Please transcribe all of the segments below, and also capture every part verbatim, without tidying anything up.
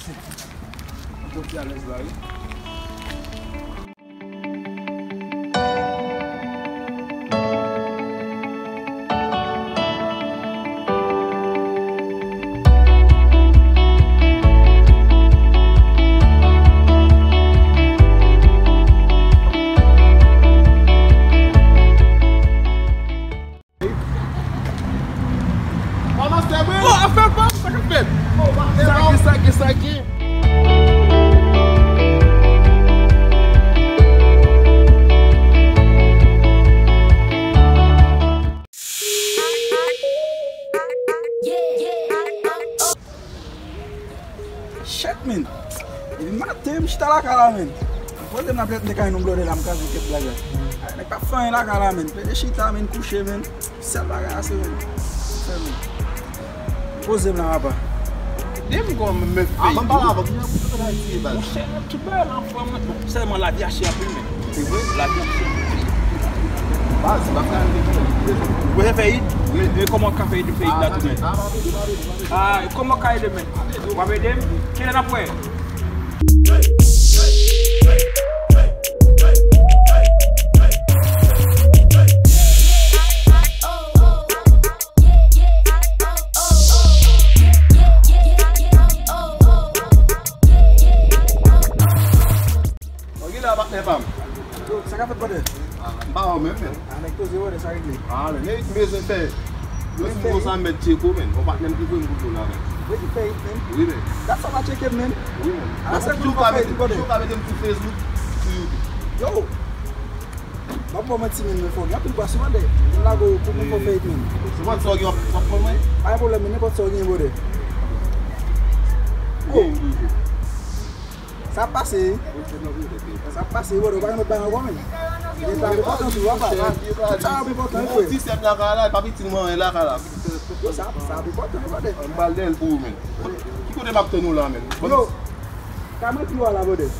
Mwen santi alèz la, wi. Kòman se bri? Oh, afè pa m, sa k ap fèt? Oh, sa gen, sa gen, sa gen. Shit, man. Depi maten, m chita lakay la, man. M poze m nan plèt, m te kay nan blòdè la, m kraze kèk bagay. Ay, nèg p ap fè anyen lakay la, man. Plede chita, man, kouche, man. Sèl bagay a se, man. Fè, man. Poze m la, apa. Depi kòman m fè. Ah, ban m pale avè w, kounya pou sot Ayiti, baz. Monchè, tout bagay la anfòm, man. Bon, sèlman lavi a chè anpil, man. Se vre? Lavi a chè anpil. Baz, m ap gade. Ou bezwen fè it? Wi. Men kòman w ka fè it, fè it la tou, man? Ah, kòman w ka ede, man? W ap ede m? Kilè n ap wè? Bon, kilè, patnè pa m? Yo, sa k ap fèt, brother? Ah, m pa wè w menm, men. Ah, nèg poze, brother, sa regle. Ah, men, men, m bezwen fè yon ti mo sa, mèt Tcheko, men. Yon patnè m ki voye m kote w la, men. Bezwen fè it, men. Wi, men. Dat sa pa tcheke m, men. Wi, men. Ah, se ki w ka mete, ki w ka mete m sou Facebook, sou YouTube. Yo! M ap ba w manti, men, men fò gen anpil bwa sou mande. M lage w pou mwen fè it, men. Se mwen sa w gen w ap, w ap pran mwen? Pa gen pwoblèm, men, nenpòt sa w gen, brother. Oh! Sa ap pase, wi. Sa ap pase, wi, brother, ou pa gen lòt bagay ankò, men. Gen sa ap enpòtan tou, apa. Sa ap enpòtan, wi, frè. Ti sèm lakay la, pa piti mwen anyen lakay la. Yo, sa, sa ap enpòtan, wi, brother. M pral dèyè l pou ou, men. Ki kote m ap tann ou la, men? Yo, ka mwen pi w la, brother.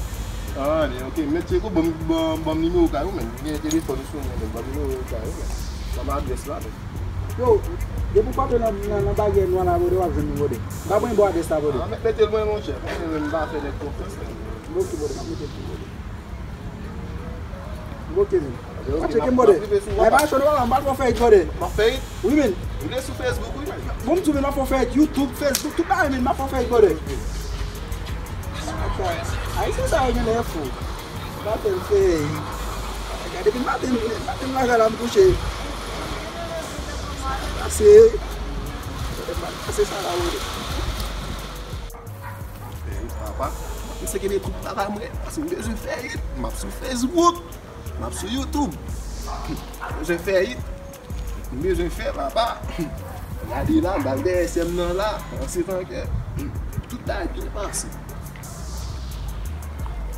Ah, men, ok. Mèt Tcheko, ban m, ban, ban m nimewo kay ou, men. Gen telefòn sou mwen, men. Ban m nimewo kay ou, men. Ban m adrès la, men. Yo, depi w frape nan, nan, nan baryè nwa la, brother, w ap jwenn nou, brother. M pa pran bò adrès la, brother. Ah, mèt mete l mwen, monchè. Mwen menm, m pa fè nèg konfyans, men. M bloke, brother, m ap mete l tou, brother. M bloke, men. Pa tcheke m, brother. Ay, pa cho, non, m pa fè it, brother. M ap fè it? Wi, men. M vle sou Facebook, wi. Bon, m di w, men, m ap fè it. YouTube, Facebook, tout bagay, men, m ap fè it, brother. Ayisyen sa yo gen lè fou. Batèl fèy. Gade, depi maten, maten lakay la m kouche. Pase. Pase sa la, wi. Fèy, papa. M se kenbe tout papa mwen. Pase m bezwen fè it. M ap sou Facebook. M ap sou YouTube. M bezwen fè it. M bezwen fè, papa. Gade la, m al dèyè sè m nan la, an se tan ke tout bagay byen pase.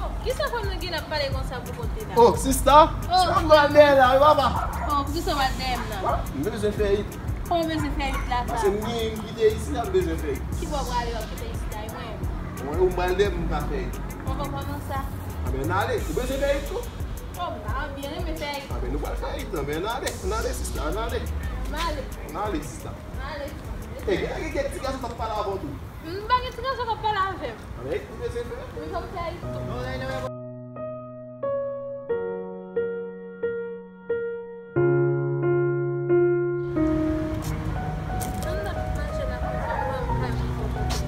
Oh, kisa fè nou gen ap pale konsa pou konte la? Oh, sista, oh, sa m pral dèyè la, wi, papa. Oh, poukisa w al dèyè m nan? M bezwen fè it. Kòman w bezwen fè it la sa? Paske m gen, m kite isi la, m bezwen fè it. Ki bò w prale, w ap kite isi la, e mwen? Mwen, ou m pral dèyè m, m ka fè it. Kòman, kòman sa? Anben, n ale. Ou bezwen fè it tou? Oh, m ta byen renmen fè it. Anben, nou pral fè it, anben, n ale, n ale, sista, n ale. M ale. N ale, sista. M ale. E, gen, gen, gen ti gason k ap pale avè w tou. M pa gen ti gason k ap pale avè m. Anben, ou bezwen fè it? Wi, fò m fè it.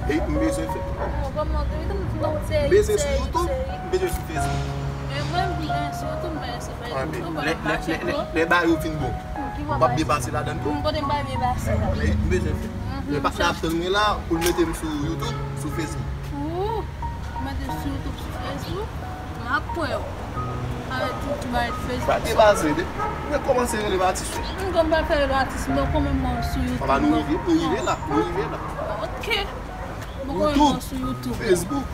E, m bezwen fè. M bezwen sou YouTube, m bezwen sou Facebook. Anben, lè, lè, lè, lè, lè bagay yo fin bon, w ap byen pase ladan l tou. Anben, m bezwen fè. Men pa t ap tann mwen la pou l mete m sou YouTube, sou Facebook. Ou mete m sou YouTube, sou Facebook. M ap kwè w. Avèk tout bagay Facebook. Pa te baze de. Mwen kòmanse rele m atis wi. M konn pa fè rele atis, m konn menm mwen sou YouTube. Papa, nou rive, nou rive la, nou rive la. Ok. Mwen konn menm mwen sou YouTube. Facebook.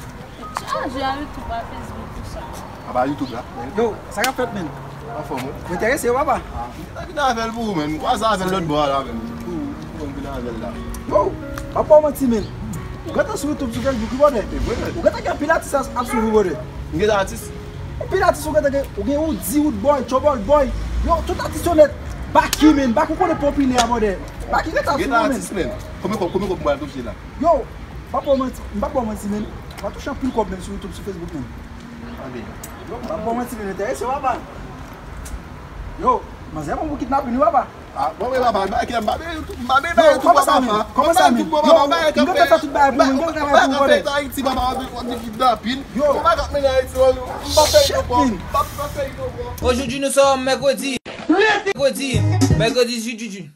Chaje a YouTube a Facebook tout sa. Apa YouTube la. Yo, sa k ap fèt, menn? Anfòm wi. Ou enterese, papa? Ah, m te vin avè l pou ou, menn. M kwaze avè l lòt bò a la, menn. Pou, pou m vin avè l la. Yo, m ap ba w manti, menn. Ou gentan sou YouTube, sou Facebook, wi, brother. E vre, menn. Ou gentan gen anpil atis ap, ap swiv ou, brother. M gen atis? Anpil atis ou gentan gen, ou gen Roody, Roodboy, Trouble Boy. Yo, tout atis yo nèt. Baky, menn. Baky ou konnen popilè a, brother. Baky gentan ap swiv ou, menn. Gen atis, menn. Konbyen kòb, konbyen kòb m pral touche la? Yo, m p ap ba w manti, m p ap ba w manti, menn. M ap touche anpil kòb menm sou YouTube, sou Facebook menm. Anben. M ap ba w manti, li enterese, papa. Yo, manzè pran pou kidnapin wi, papa. Ah, bon, men papa, bagay ki m pa benyen YouTube, m pa benyen bagay YouTube, papa. Kòman sa, men? Kòman sa, men? Yo, m gentan fè tout bagay pou mwen, m gentan travay pou mwen, brother. Ayiti, papa, w ap di kidnapin. Yo. Ou pa ka mennen Ayiti, non, m pa fè YouTube, papa. M pa fè YouTube, papa. Aujourd'hui, nous sommes mercredi. Mercredi, mercredi, aujourd'hui.